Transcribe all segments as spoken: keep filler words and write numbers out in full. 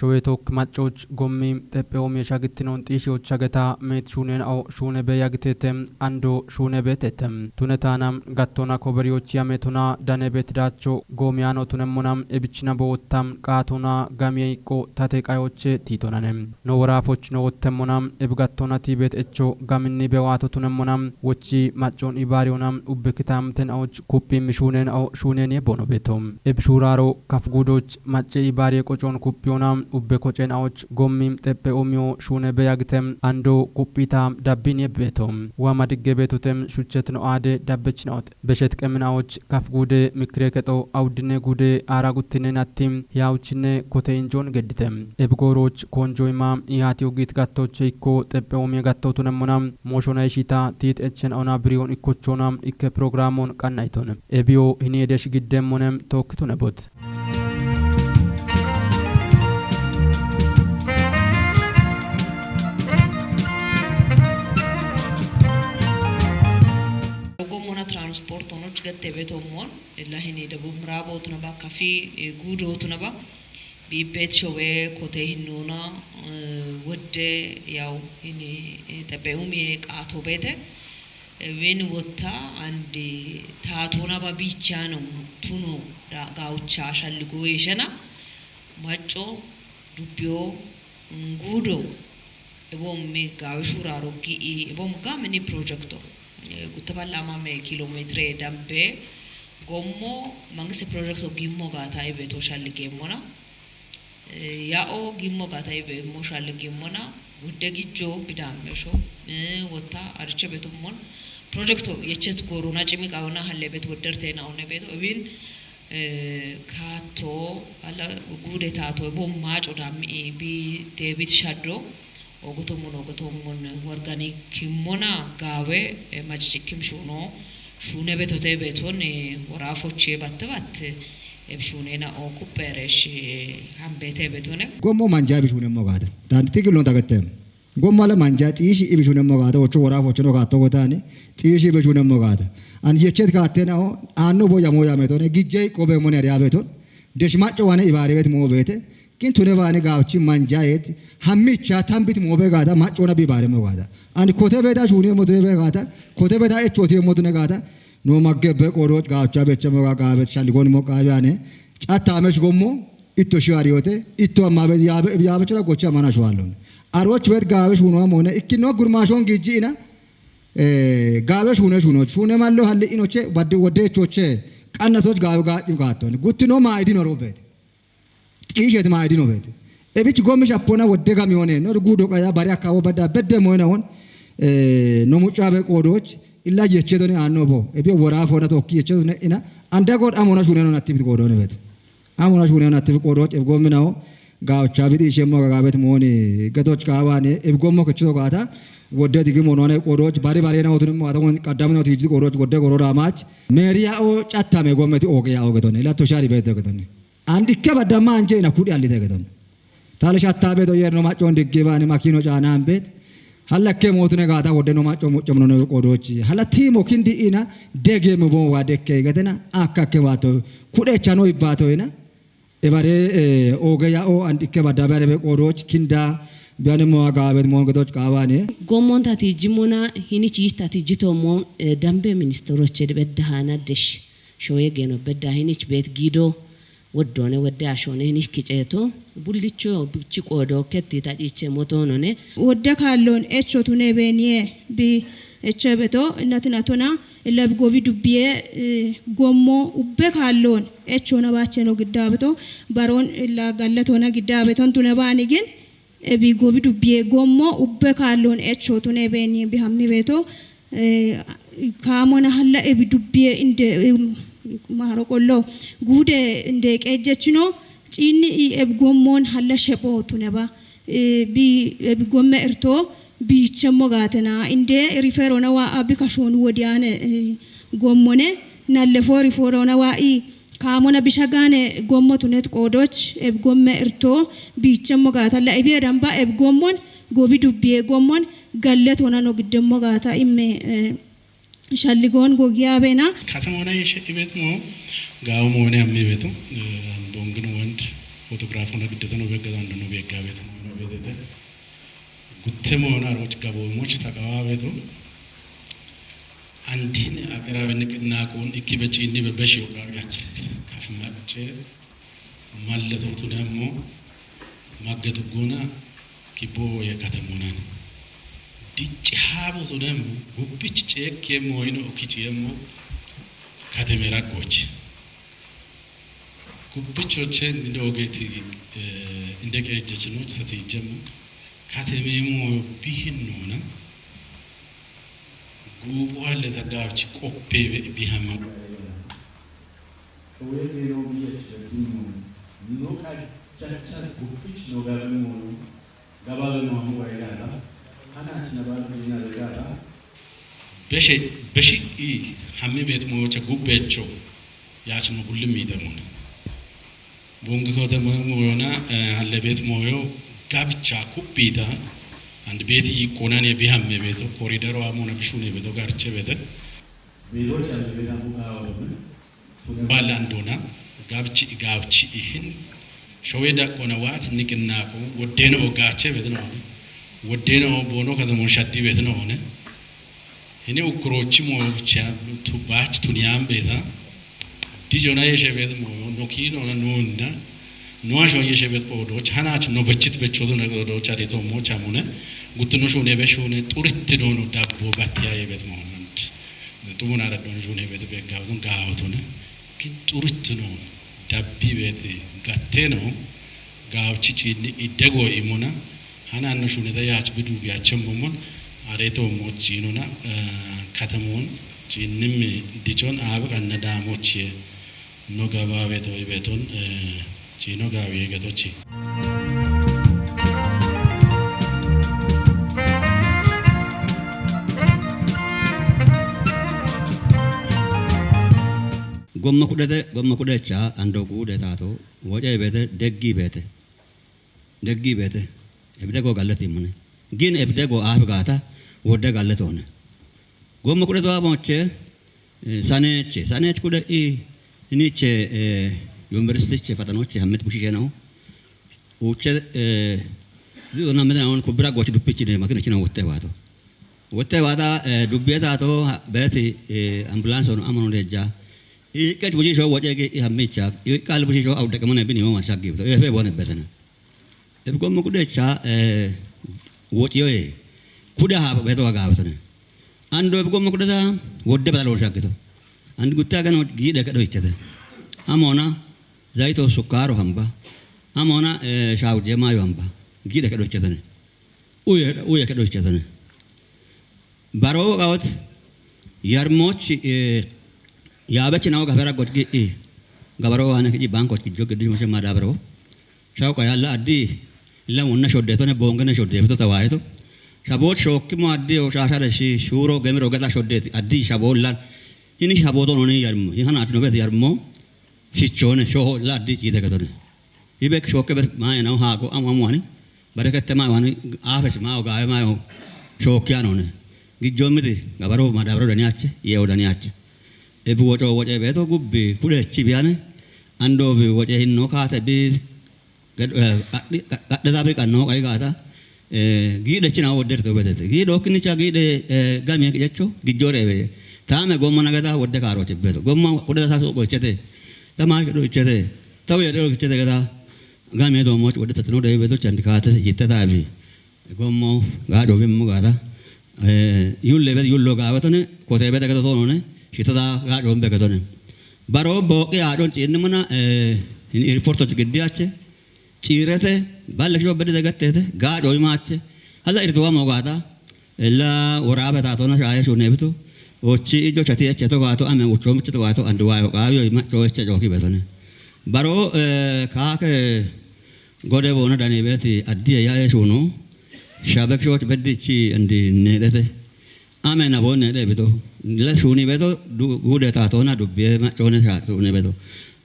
Showe tookki maccoch gommi xephe oomi esha gittinoon xiishiyocha geta meet shuunenao shuune be yagitete ando shuune beetete. Tune taana gattona koberiyoch yametona dane beetidacho goomiyaano tunemmona ebichina bowotta qaatona gamiye iqqo tate qayoche tiitonane. No woraafoch no wottemmona ebigattona tiibet echo gaminni bewaato tunemmona wochi maccon ibaariyona ubbe kitaamten aoch kuphi mishuunen ao shuunenie bono beeto. Ebishuuraaro kafguudoch macce ibaariye qocon kuphiyona ubbe kocen aoch gommi xephe oomiyo shuune beyagite ando kuphita dabbini ebbeeto. Wama digge beetotem shuchet no aade dabbechinaot. Beshet qemin aoch kafguude mikire kexo awuddine guude aara guttinen atti hiyawuchinne kote injoon geddite. Ebigooroch konjoyma ihaati ogit gattoche ikko xephe oomiye gatto tunemmona mooshona ishita tiit echen ona biriyon ikkochona ikke programon qannayton. Ebiyo hini edesh giddemmone tookkitune bot. Gommona transport honoch gette beetommon, illa hini debub miraab ootunaba, kafi, eh, guud ootunaba, biibbet showe kote hinnoona, eh, wodde yaw hini, eh, xephe uumiye qaato beete, eh, win wotta andi taatonaba biichaano tuno da-, gaawucha shalligo yeeshena, macco, dubbiyo, mm, guudo, ebommi gaawe shuuraaro gi'i, ebom gaamini pirojekto, eh, gutte balla amame kiilomeetire dambe gommo mangiste pirojekto gimmo gaata ibeto shalligeemmona. Eh, ya'o gimmo gaata ibeemmo shalligeemmona. Wodde gijjo bidaammesho, eh, wotta ariche betummon. Pirojekto yechet goorona cimi qawona halle bet wodderteena one beto. Ebin eh, kaatto, alla guude taato, bo maaco dammi, bi David Shaddo, ogotomon, ogotomon, wargani kimmona gaawe, eh, macici kim shuuno, shuune betote beton, eh, woraafoche batte batte, eh, shuunena o kupheresh, eh, hambete betone. Gommo manja bi shuunemmo gaata. Dan tigilon dagatte. Gomma la manja xiishi ibi shunemmo gaata, ocho wora fochono gaatto gotani, xiishi ibi shunemmo gaata. An yechet gaattena o, anno bo yamo yametone, gijjey qobe mone ariya beton, desh macco wane ibaare bet mo beete, kin tune bane gaawchi manja et, hammicha tambit mo be gaata, maccona bi baare mo gaata. An kote beta shune mo tune be gaata, kote beta echo tiye mo tune gaata, no maggebbe qoodoch gaawcha beche mo ga gaabet shalligon mo qaabiyane, cattamesh gommo, itto shiwariyote, itto ammabe yaabe, yaabe chura gocha mana shwallon. Aroch bet gaabe shuno amone, ikkino gurmashon gijji ina, eh, gaabe shune shuno, shune mallo halli inoche, badde wodde choche, qannasoch gaabe gaadhim gaatton. Guttino maayidino robet. Xiishet maayidino bet. Ebich gomish appona wodde gamione, no gudo qaya bare akkawo badda bedde moyna won, eh, no muccabe qoodoch, illa yechedone anno bo. Ebi wora fona tokki yechedone ina, anda god amona shune no natibit qoodone bet. Amona shune natibit qoodoch, eb gominawo, gaawcha bidi ishemmo gaabet mooni, gatoch kaawane, eb gommo kecho gaata, wodde digi monone qoodoch, bari bare na otun mo ata won qaddamino tijji qoodoch, wodde goro damach. Meriya o cattame gommeti oge ya ogetone, ila toshari bet ogetone. Andikke badda manje ina kudi allite geton. Tale shatta beto yerno maccon digge bani makino caana ambet. Halakke motune gaata wodde no macco muccomno ne qodochi. Hala timo kindi ina dege mo bon wa dekke getena akka ke wato. Kude chano ibbato ina. Ebare, eh, oge ya o andikke badda bare be qodoch kinda biane mo agabet mo gedoch kawane. Gommonta ti jimona hini chista ti jito mo, eh, dambe ministero chede bedda hana desh. Shoye geno bedda hini bet gido. Woddone wodde ashone hinish kiceto, bullicho bichi qoodo ketti ta dhiche motonone. Wodde kallon echo tune beniye bi eche beto, natinatona, illa bi gobi dubbiye, eh, gommo ubbe kallon echo na bacheno gidda beto, baron illa galletona gidda beton tune banigin, ebi gobi dubbiye gommo ubbe kallon echo tune beniye bi hammi beto, eh, kaamona halla ebi dubbiye inde, eh, maaro qollo guude inde qejjechino ciinni i eb gommon halla shepho tuneba, eh, bi eb gomme irto biichemmo gaatena inde riferona wa abi kashon wodiyane, eh, gommone nallefo riforona wa i kaamona bishagane gommo tunet qoodoch eb gomme irto biichemmo gaatalla ebiye damba eb gommon gobi dubbiye gommon galletona no giddemmo gaata imme, eh, shalligon gogiya bena. Katama ሆነ የሸ-፣ ቤት ሞ ጋው መሆነ አሚ ቤቱ፣ እ፣ ቦንግን ወንድ Fotograafona giddo tano beegga dandaanno, beegga beeto no beetete. Guttemo yona roch gabo moch taqawa beeto. Andin aqrabi niqinnaaqoon ikki bechiinni be beshi oqaaqach kaf macce malleto tunemmo maggetu guna kibbo ye katemonan. Dicci haabo tunemmo gubbich ceekkeemmo ino okici yemmo kateme raggoch. Gubbichoche nde ogeeti, eh, inde qeejjechinoch satijjemmo. Katemeemmo bihinnona guuqu alle tagaachi qoppeebe bihamma. Oye no biyeche bimmo. No qachachar gubbich no gabimmo. Gabaabe no ammo waygata. Hana achina bal dina legata. Beshe, beshi i hammi beet moocha gubbecho. Yaachino gullim miite moone. Bungi kote mo-, moyona, eh, halle beet mooyo gabcha kubbita. And beet yiqonan ye bihamme beeto. Koridero amona bishune beeto garche beete. Beeto challe beeta buka wa. Balandona gabchi gabchi ihin. Showe daqona waat niqinnaaqo. Woddeno gaache beetno. Woddeno bono katamo shaddi beetno. Hini ukrochi mo cha tu bach tuniyam beeta. Dijona yeshe beet mo no kino na nonna. No asho yeshe beet ko do chanach no bechit bechodo na do cha de to mo chamune. Gutno shune be shune turitti dono dabbo battiya ye beet mo. Tumuna da don june beete be gaawtun gaawtune. Kin xuruttuno dabbi beete gatteno gaawchi ciinni iddego imona. Hananno shuneta yaach bidu biyaachemmo mon areto mochiinona, eh, katamon ciinnimmi dichon aabe qanna daamochie no gabaabeto ibeton, eh, Ciino gaawi gatochi. Gomma kudhete, gomma kudhecha ando guude taato, woce beete, deggi beete. Deggi beete. Ebide go galle timmune. Gin ebide go aafi gaata, wodde galle toone. Gomma kudhe toa moche, Eh, saneeche, saneeche kudhe i, iniche, eh, yuniversitiche fatanoche hammet bushishe no. Uche, eh, zito na medena on kubira gochi dupichi ne makina china wotte wato. Wotte wata, eh, dubieta to, ha, beti, eh, ambulance on amono deja. I ket bushisho woche ge i hammicha. I kal bushisho au dekemone bini mo mashagi. To, e fe bone betena. Ebigommo kudhecha, eh, woxiyoye. Kudhe haaba beto wagaawatone. Ando ebigommo kudheta wodde badalo shaggito. Andi gutte agano giidhe kedho ichete. Amona zayito sukkaro hamba. Amona, eh, shawuje mayo hamba. Giidhe kedho ichetone. Uye, uye kedho ichetone. Baro gawot yarmoch, eh, yaabech nawo gafera goch gi, eh, gabaro wane kiji bankoch gijo gidi moshe madabaro. Shawo kayalla addi illa wonna shoddetone bongene shodde bito tawayeto. Shabot shokki mo addi o shashare shi shuro gemiro geta shoddeti addi shabolla. Ini shaboto noni yarmo. Ihana atino bet yarmo. Shichone shoho illa addi chide ketone. Ibek shokke bet maye nawo hago amu amu ani. Barekette mayo ani afes mayo gawe mayo shokki anone. Gijjo miti gabaro madabaro dani ache, yewo dani ache. Ebi woco woce beto gubbi kudhechi biyane. Ando bi woce hinno kate bi gad-, eh, gadhi-, ga-, gadheta bi qanno qai gata. Eh, giidhe china wodde to betete. Giidho kinicha giidhe, eh, gami jecho gijjore be. Tame gomma nagata wodde karo chibbeto. Gomma kudheta sa so gochete. Tama do ichete. Tawe do ichete gata. Gami do moch wodde tatno de beto chandi kate yitte tabi. Gommo gaadho bimmo gaata, eh, yulle bet yullo gaawetone, kote bet gato tonone, shitada gaadho be gatone. Baro boqi aadhon ciinnimana, eh, in airport to giddi ache, ciirete, balle kisho bedde gattete, gaadho imaache. Hala irtuwa mo gaata, ella worabe taatona shaaye shune bitu, ochi ijo chati eche to gaato, ame ucho miche to gaato, anduwa yo gaayo ima cho eche joki betone. Baro, eh, kaake, Gode boona dani beti addi ya eshuno. Shabek shot beddi chi andi nedete. Ame na bone de bito. Le shuni beto du-, gude ta tona dubbe ma chone sha tone beto.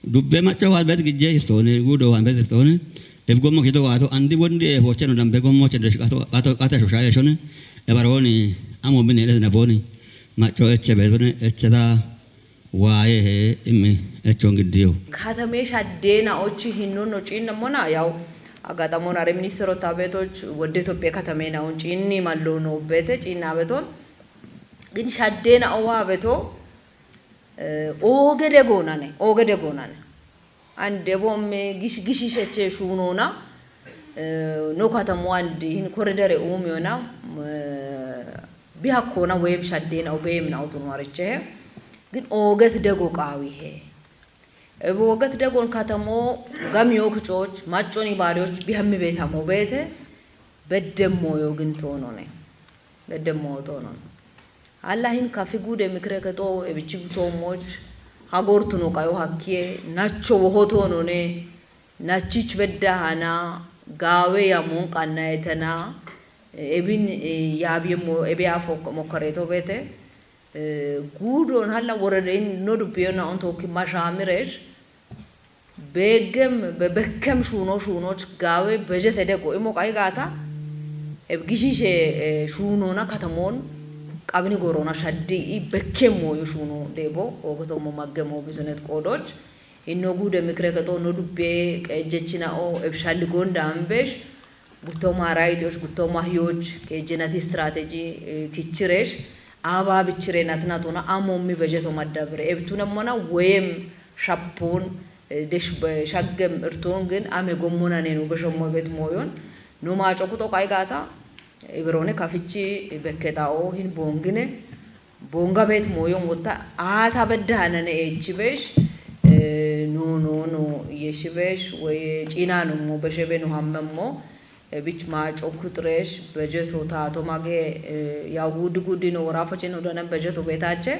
Dubbe ma cho wa bet gije istone gudo wa bet istone. Ef gommo kito wa to andi bondi e focheno dambe gommo chende ato, ato, ato shosha eshone. E baroni amo bine de na boni. Ma cho eche betone eche da. Waaye he imi Echo ngiddiyo. Katame shaddena ochi hinno no cinna mona yaw. Agatamoon are ministero tabeetoch wodde Itophiya katame na on cinni mallo no bete cinna beton. Gin shaddena owa beto. Oge de gonane, oge de gonane. An debom gish gishi sheche shunona. No katamo andi hin koridere umiyona. Bi hakkona weyem shaddena obeyem na otun wareche. Gin oget dego qawi he. Ebe woget degon katamo gam yok coch macconi barioch bi hammi betamo bete. Beddemmo yogin tonone. Beddemmo tonon. Alla hin kafi gude mikre keto ebichi gutomoch. Hagortuno qayo hakkiye nacho woho tonone. Nachich bedda hana gawe ya mon qanna etena. Ebin yabiye mo ebe afok mokareto bete. Gudon halla woredein no dubbiyo na on tokki mashamiresh. Begem bebekkem shuno shunoch gawe bejete dego imo qai gata. Eb gishishe shunona katamon qabni gorona shaddi i bekkem moyo shuno debo ogotomo maggemo bizunet qodoch. Inno gude mikre keto no dubbe qejechina o eb shalligon dambesh. Guttoma rayitoch guttoma hiyoch kejjenati strateji kichiresh. Aba bichire natnatona amommi bejeto maddabre ebtune mona weyem shappun. Desh shaggem irton gin ame gommona nenu beshommo bet moyon. No maco kuto qaigata. Ibrone kafichi bekketao hin bongine. Bonga bet moyon wotta ata bedda hanane echibesh. No no no yeshibesh wey cina no mo beshebe no hammemmo. Bich maco kutresh bejeto tato mage. Yaw gudi gudi no worafochin udanen bejeto betache.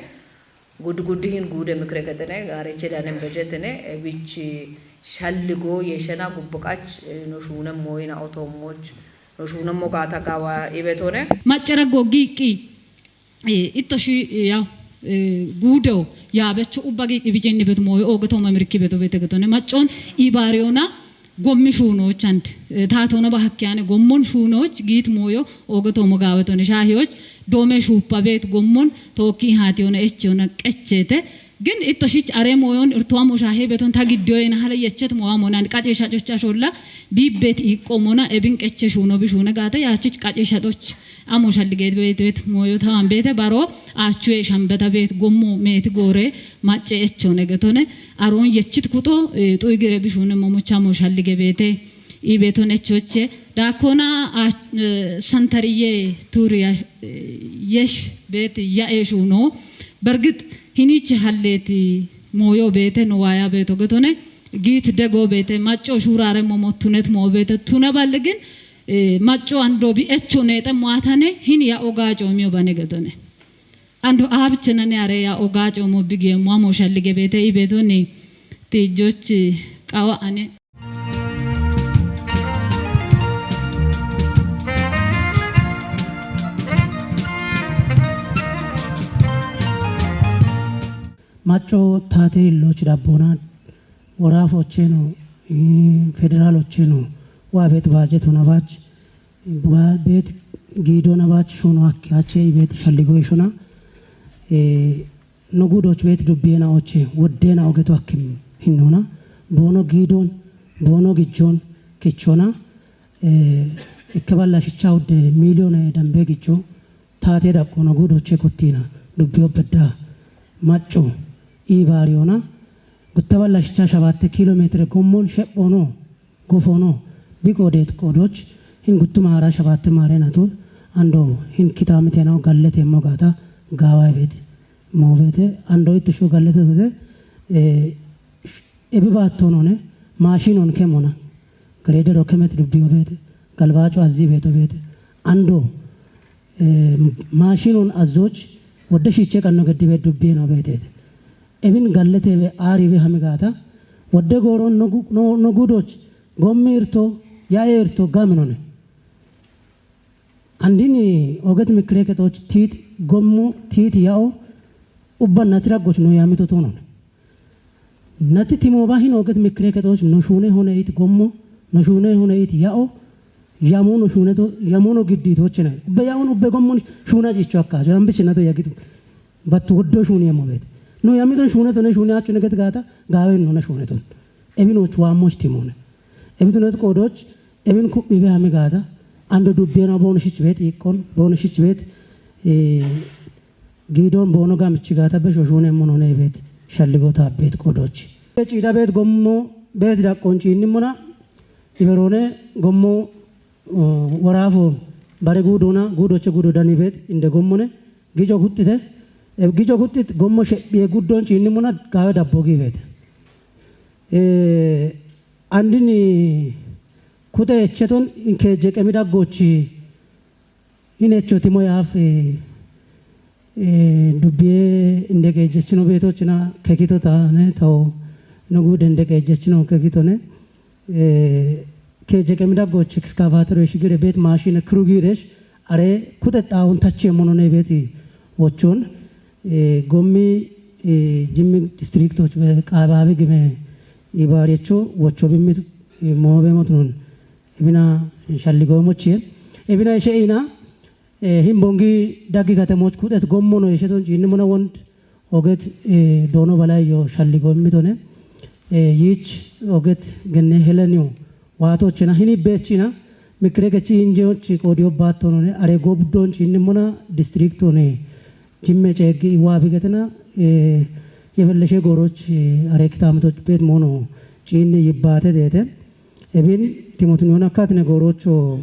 Gudi gudi hin gude mikre ketene gareche danen bejetene. Bich shalligo yeshena gubbuqach no shunen moyina otommoch. No shunen mo gata gawa ibetone. Maccara goggi iqqi. Ittoshi yaw guudewo yaabecho ubba giiqi bijenni betu mooyo ooge tooma mirikki beto bete getone maccoon ibaariyona gommi shuunoochand taatona bahakkiyane gommon shuunooch giit mooyo ooge toomo gaawetone shaahiyoch doome shuuppa beet gommon tookki ihaatiyona echiyona qecheete. Gin ittoshich are mooyon irtuwa mo shaahe beton ta giddiyoyena hala yechet moowa monan qace shacoch asholla biibbet iiqqo mona ebin qeche shuuno bishuune gaata yaachich qace shacoch. Amo shalligeet beeteet mooyo tawan beete baro aachuye shambeta beet gommo meeti goore macce echoone getone aroon yechit kuxo xuy gire bishuune momocha amo shallige beete. Ibeton echoche daakona santariye tuuriya yesh beet ya eshuuno. Bergit hiniche halleeti mooyo beete no waaya beeto getone. Giit dego beete macco shuurare momo tunet moo beete tuna balle gin macco ando bi echo neexe maatane hin ya oga coomiyo bane gedone. Ando aabichenane are ya oga coomo bigiye moamo shallige beete ibedoni tijjoch qawa ane. Macco taate illoch dabboona woraafocheno federaalocheno waa beet baajeto nabach beet giido nabach shuno akkiyache ibeet shalligo eshona. No gudoch beet dubbiyena oche woddena ogeto akkim hinnona boono giidon boono gijjon kichona. Ikke balla shicha wudde miliyone dambe gijjo taate daqqo no gudoche kottina dubbiyo bedda macco iibaariyona. Gutta balla shicha shabatte kilo meetire gommon shephono gofono bi qoodeet qoodoch hin guttuma hara shabatte maare nato ando hin kitamitena gallete mo gaata gaawa ibet moobete ando ittishu gallete tute. Ebi baattonone maashinon kemona. Gareedero kemet dubbiyo beete galbaaco azzi beeto beete ando maashinon azzoch wodde shiiche qanno geddibe dubbiye no beeteete. Ebin galleteebe aaribe hami gaata wodde gooro no gudoch gommi irto ya'e irto gaminone. Andin oget mikire kexoch tiit gommo tiit ya'o ubba nati raggoch no yaamito tonon. Nati timoba hin oget mikire kexoch no shuune hone it gommo no shuune hone it ya'o yamo no shuune to yamo no giddi tochena ubbe ya'on ubbe gommon shuuna cicho akka so ambich nato yagit bat woddo shuuni yamo bet. Nu yamiton shuuneton, shuune achune get gaata, gaawen nuna shuuneton. Ebinoch waammoch timone. Ebitunet qoodoch, ebin kuphibe hami gaata, ando dubbiyena boonishich beet iiqqon, boonishich beet, eh, giidon boono gamich gaata besho shuune monone beet, shalligo taabbeet qoodoch. Ciida beet gommo beet daqqon ciinni mona, iberoone gommo, oh, woraafo bare guudona, guudoche guudo dani beet, inde gommone, gico kuxxite, eh, gico kuxxit gommo shephiye guddon ciinni mona gaawe dabbo gi beete. Eh, andini kuxe echeton inkeje qemi daggochi inecho timo yaaf, eh, eh, dubbiye inde qeejechino beetochina kekito taane tawo nugu dende qeejechino kekitone. Eh, keje qemi daggoch ekskavaatore shigire beet maashine kiru giiresh are kuxe xaawon tache monone beeti wochon, eh, gommi, eh, Jimmi distriktoch be qaabaabi gime ibaariyecho wocho bimmit, eh, moobe motnon ebina shalligo mochiye. Ebina ishe ina, eh, hin bongi daggi katemoch kuxet gommono esheton ciinni mona wond oget, eh, doono balayyo shalligo immitone, eh, yiich oget genne heleniyo waatochena hini beechina mikire kechi injeoch qoodiyo baattonone are gobdon ciinni mona distriktone Jimme ceeggi iwaabi getena, eh, yebelleshe gooroch, eh, are kitaamitoch beet moono ciinni yibbaate deete. Ebin timotin yona katne goorocho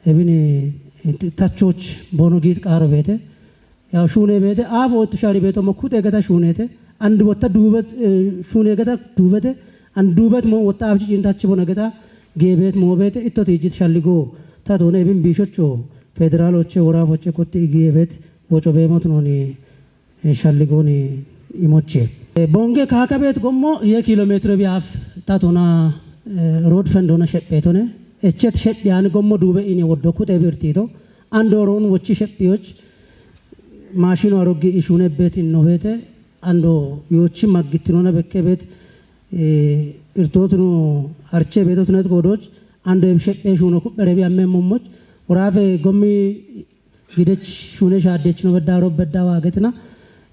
ebin, eh, tachoch boono giit qaaro beete. Yaw shuune beete, aafo ottu shaari beeto mo kuxe geta shuunete, and wotta duubet, eh, shuune geta duubete, and duubet mo wotta aafchi ciin tachi bona geta geebeet mo beete, itto tiijit shalligo. Tatone ebin biishocho federaaloche woraafoche kotti igiyebeet woco beemot nooni, eh, shalligooni imoche. Eh, bonge kaakabeet gommo ye kiilo meetire bi aaf tatona, eh, rood fendona shepheetone. Echet shephe ani gommo duube ini woddo kuxe birtiito. Ando roon wochi shephiyoch maashino aroggi ishuune beet inno beete. Ando yoochi maggittinona bekke beet, eh, irtootino arche beetotinet goodoch. Ando eb shephe shuuno kuphere bi amme mommoch. Woraafe gommi gidech shuune shaadechino bedda aro bedda waagetina,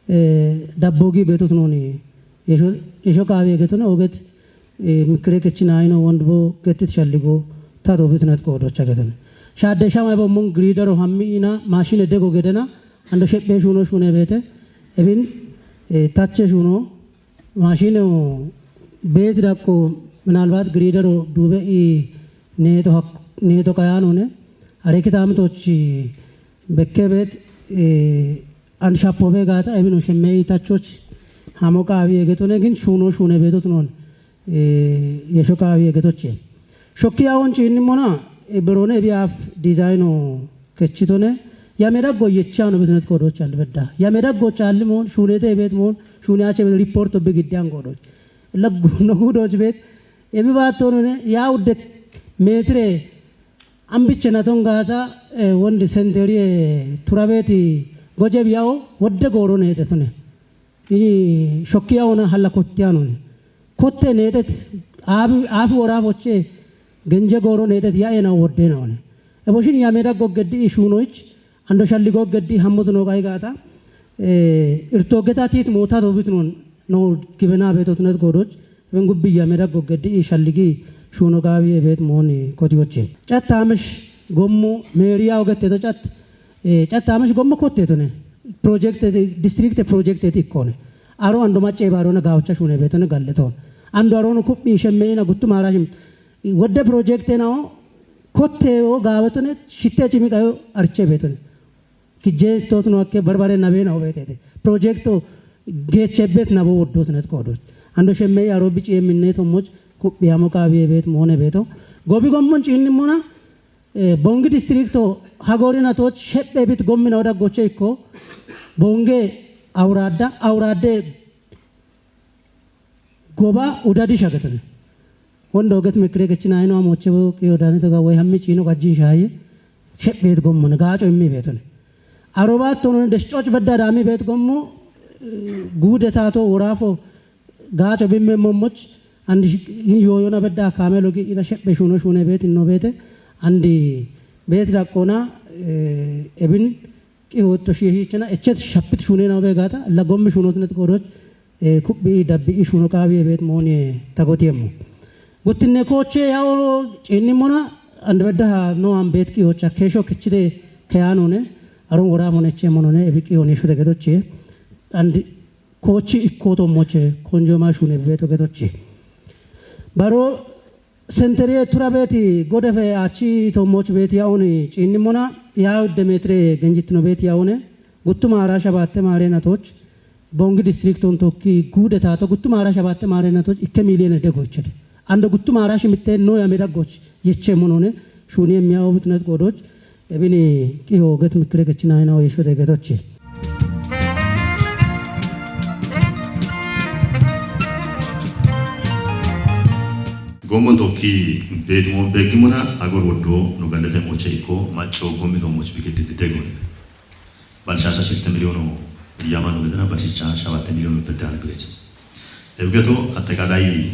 eh, dabbo gi beetotinooni yesho, yesho qaawi egetone oget, eh, mikire kechina ayino wond bo gettit shalligo tato bitnet qoodocha getone. Shaadeshama ebo mun giriidaro hammi ina maashine dego gedena ando shephe shuuno shuune beete ebin, eh, tache shuuno maashine beet daqqo minalbat giriidaro duube i neeto hak-, neeto qayaanone are kitaamitoch bekke beet, eh, an shappo be gaata ebino shemme i tachoch hamo qaawi egetone gin shuuno shuune beetotinon, eh, yesho qaawi egetoche. Shokki awon ciinni mona, eh, beroone ebi aaf diizayno kechitone, yame daggo yechano bitnet qoodoch and bedda. Yame daggo chaalli moon, shuunete ebeet moon, shuune ache beet riporto bi giddi an qoodoch. Laggu no guudoch beet, ebi baattonone, ya wudde meetire ambiche naton gaata, eh, wondi senteriye turabeeti gojeb yawo wodde gooro neetetone. Ini shokki yawona halla kotti anone. Kotte neetet aabi, aafi woraafoche genje gooro neetet ya'ena wodde naone. Eboshin yame daggo geddi i shuunoich, ando shalligo geddi hammut no qay gaata, eh, irto geta tiit moota doobit non, no gibena beetotinet goodoch, ben gubbi yame daggo geddi i shalligi shuuno qaawi ebeet mooni kotiyoche. Cat taamish gommo meeriya ogetteto cat, eh, cat taamish gommo kottetone. Project, district project ikkone. Aro ando macce baarona gaawcha shuune beetone galleton. Ando arono kuphi shemme ina guttu maarashim. Wodde project nawo kotte o gaawetone shitte cimi qayo arche beetone. Kijje tootino akke barbare nabe na obeetete. Project o geechebet nabo woddotinet qoodoch. Ando shemme aro bici eminne to moch kuphi amo qaawi ebeet moone beeto. Gobi gommon ciinni mona, eh, Bongi distrikto hagoorina tooch shephe bit gommina oda goche ikko. Bonge awuradda, awuradde goba udadi shagetone. Wondo get mikire kechina ayino amoche bo ki odanito ga way hammi ciino gajjin shaye. Shephe bit gommone, gaaco immi beetone. Arobaattono descoch bedda daami beet gommo, eh, guude taato woraafo gaaco bimme mommoch, and sh-, in yooyona bedda kaamelo gi ina shephe shuuno shuune beet inno beete, and beet daqqona, eh, ebin qi hootto shiishichina, echet shappit shuune nawo be gaata, la gommi shuunotinet qoodoch, Kuphi dabbi ishuno qaawi ebeet mooni tagotiemmo. Guttinne kooche yao ciinnimmona andibeddaha no ambeet qiyocha keesho kichite keyanone aron wora monechemmonone ebi qiyoni shude getoche. And koochi ikkooto moche konjoma shune beto getoche. Baro senteriye tura beeti godefe achi to moch beeti yaoni ciinnimmona yaudde metre genjitino beeti yaone guttuma ara shabatte mare natoch Bongi distrikton tokki guude taato guttuma ara shabatte mare natoch ikke miiliyene de gochete. Ando guttuma ara shimitte no yame daggoch yeche monone shuni emmiyawo bitnet godoch ebini qiyo get mikire gechina ina oyesho de getoche. Gommon tokki beetimo beeggimona agor woddo no gandete moche ikko macco gommi to moch bigeddi degone. Balshasha shirte miliyoono yaamano gedena balshicha shabatte miliyoono beddana birechi. Ebgeto atteqalay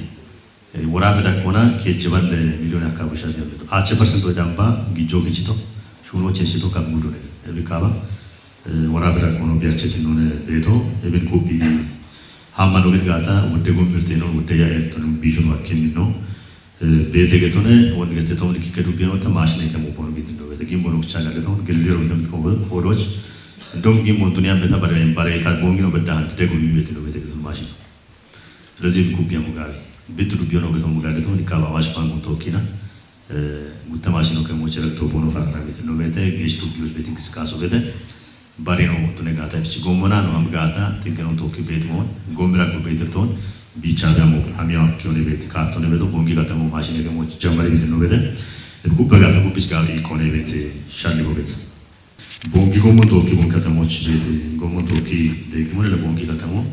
worafe dakkona keejje balle miliyoone akkabusha biyameto ache persento damba gijjo gichito shuno chechito kabudune. Ebikaba worafe dakkono biyarchetinone beto ebin kubi hammano get gata wodde gommirteno wodde ya ertono bijuno akkeminno. Beete getone won gette toon kikke dubbiyan wata maashine kemu boon gitin do beete gimbo nok chaga geton gelli ro dem ko ko doj. Dom gimbo tuni am beta bare bare ka bongi no bedda han de go mi beete do beete geton maashine. Rezil kubbiya mugabe bitu dubbiyan no geton mugabe ton ka ba wash pan to kina. Gutta maashine kemu chere to bono farana beete no beete gesh dubbiyo beete kiskaso beete. Barino tune gata bichi gomona no am gata tigeno tokki beeti moon gomira go beetir ton bicha damo amia kione beeti kartone beto bongi gata mo machine ke mo jamari beeti no beete. Kubba gata kubbis ga ikone beeti shalli bo beeti. Bongi gomo tokki bon gata mo chi beeti gomo tokki beeti mo le bongi gata mo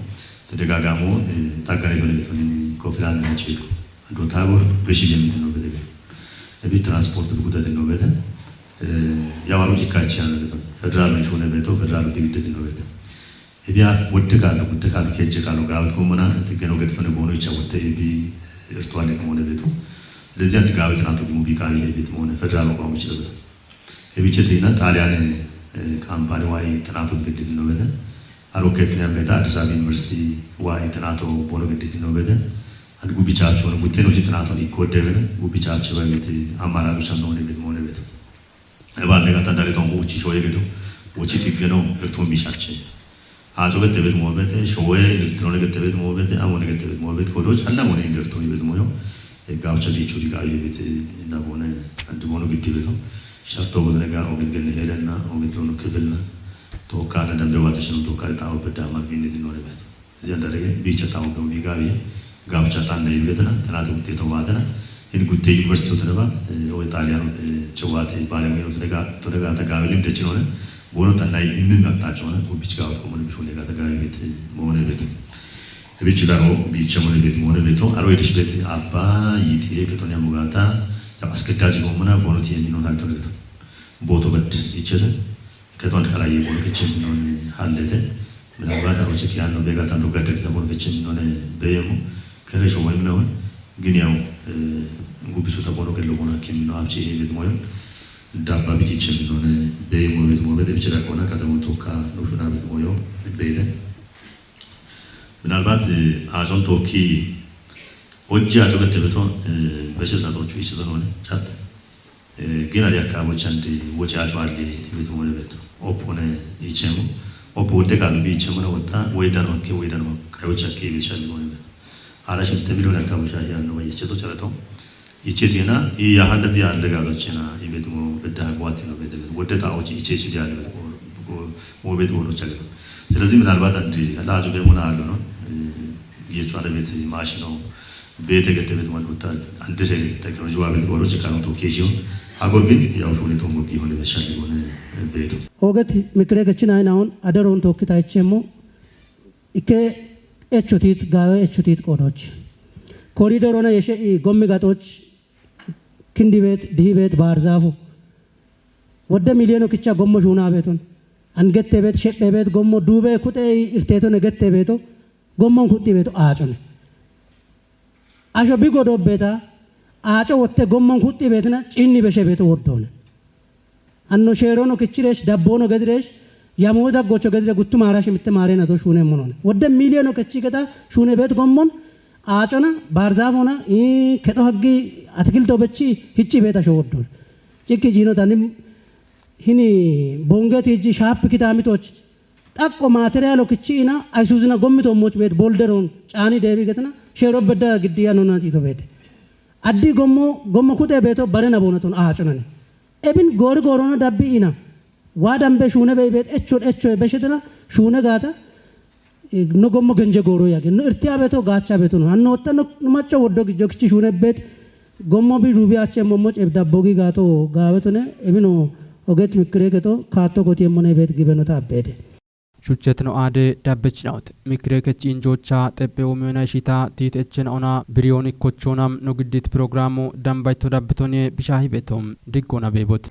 se de gagamo tagare dole beto ni ko filan mo chi beeti. Ando tabo beshi jemiti no beete. Ebi transport bu gudate no beete. Yawaru dikkachi ano beto federal ni shune beto federal digiddeti no beto. Ebi af wotte kalu gutte kalu keje kalu gawet komana tigeno getone bono icha wotte ebi irtuale komone beto. Lezi ati gawet nato dimu bikari ebi timone federal ko amuchi beto. Ebi chetina Talian kampani wai tanato digiddeti no beto. Aro ketine meta Addis Ababa University wai tanato bono giddeti no beto. An gubichacho no guteno chitanato di kodde beto gubichacho beto amara gushano ne beto mone beto. Eballe gata dale to uchi shoye gedo uchi tiggeno erto mishache. Ajo gete bet mo bete shoye elektron gete bet mo bete amone gete bet mo bete kodo challa mone gerto bet mo yo. E gaucha dichu di gaye bete na bone andi bono gitti beto. Shatto bodre ga ogit gene helenna ogit no kebelna. To kana dambe wata shino to kare ta obeda ma bini di nore beto. Ezian darege bicha tawo be umi gawi gabcha tanne yibetana tanatu gutte to watana in gutte university to ba o Italian chewate bale mi to ga to ga ta gawi lim de chinone bono tanai immi matta chona ko bich gawa ko mon bishone ga ta gawi bete mone bete bich daro bicha mone bete mone beto aro edish bete abba yiti ke to nyamu gata ya askadaji ko mona bono ti mi non hal to beto boto bet ichete Keton kala ye bolo kecin non halete. Mina bata ro cek yan no bega tan ro gadda kita bolo kecin non beyemo. Kere so wayim non gini yaw gubisu ta bolo kello bona kin no amci he bit moyo. Dabba biti cin non beyemo bit mo bit bicira kona kata mo toka no shuna bit moyo bete. Minalbat azon toki ojja to gete beto bese sa to chuisi to non chat. Gina di akkaabo chandi woci acualli ibit mone beto oppone ichemo oppo wodde kalu bi ichemo na wotta woydano ke woydano kayocha ke bi chandi mone beto ara shinte bilo na akkaabo shahi anno waye cheto charato ichetina i ya handa bi ande gato chena ibit mo bedda gwati no bete wodde ta oci iche si di ande ko mo bet wono chagato ስለዚህ ምናልባት አንድ አላጁ ደግሞ ነው አሉ ነው የቹ አለ ቤት ማሽኖ ቤት የገጠ ቤት ማለት አንድ ቴክኖሎጂ ዋ ቤት ወሮች ካኖ ቶኬ ሲሆን አጎር ግን ያው ሾኔ ቶሞ ቢሆን ይመሻል የሆነ ቤቱ Oget mikire gechina ina on adaro on tokki ta ichemo ikke echotit gawe echotit qodoch koridor ona yeshe i gommi gatoch kindi bet dihi bet barzafu wodde miliyeno kicha gommo shuna beton an gette bet shephe bet gommo dube kute irteton gette beto gommon kutti beto acone asho bi godobbeta aco wotte gommon kutti betina cinni beshe beto woddone anno sheerono kichiresh dabbono gediresh Yamoo daggocho gedire guttu maara shimitte maarena do shuune monone. Wodde miliyono kechi geda shuune beet gommon aacona, barzafona, ii, kedo haggi atikilto bechi hicci beeta sho woddo. Cikki jino tani hini bonget hijji shaap kitamitoch xaqqo materiyalo kichi ina Aysuuzina gommito moch beet bolderon caani deebi getina shero bedda giddiya nona tito beete. Addi gommo, gommo kuxe beeto bare na bonaton aaconane. Ebin goori goorona dabbi ina. Waa dambe shuune bey beet echon echo beshetena shuune gaata, eh, no gommo genje gooro yage. No irtiya beeto gaacha beeto no. Hanno wotta no, no macco woddo gijjo kichi shuune beet gommo bi ruubi ache mommo ceb dabbo gi gaato gaawetone ebino oget mikire keto kaatto goti emmone beet gibenota abbeete. Shuchetno aade dabbechinawt. Mikire kechi injoocha xeppe umiyona ishita tiit echena ona biriyooni kochoonam no giddit programu dambayto dabbitoniye bishahi beeto. Diggona beebot.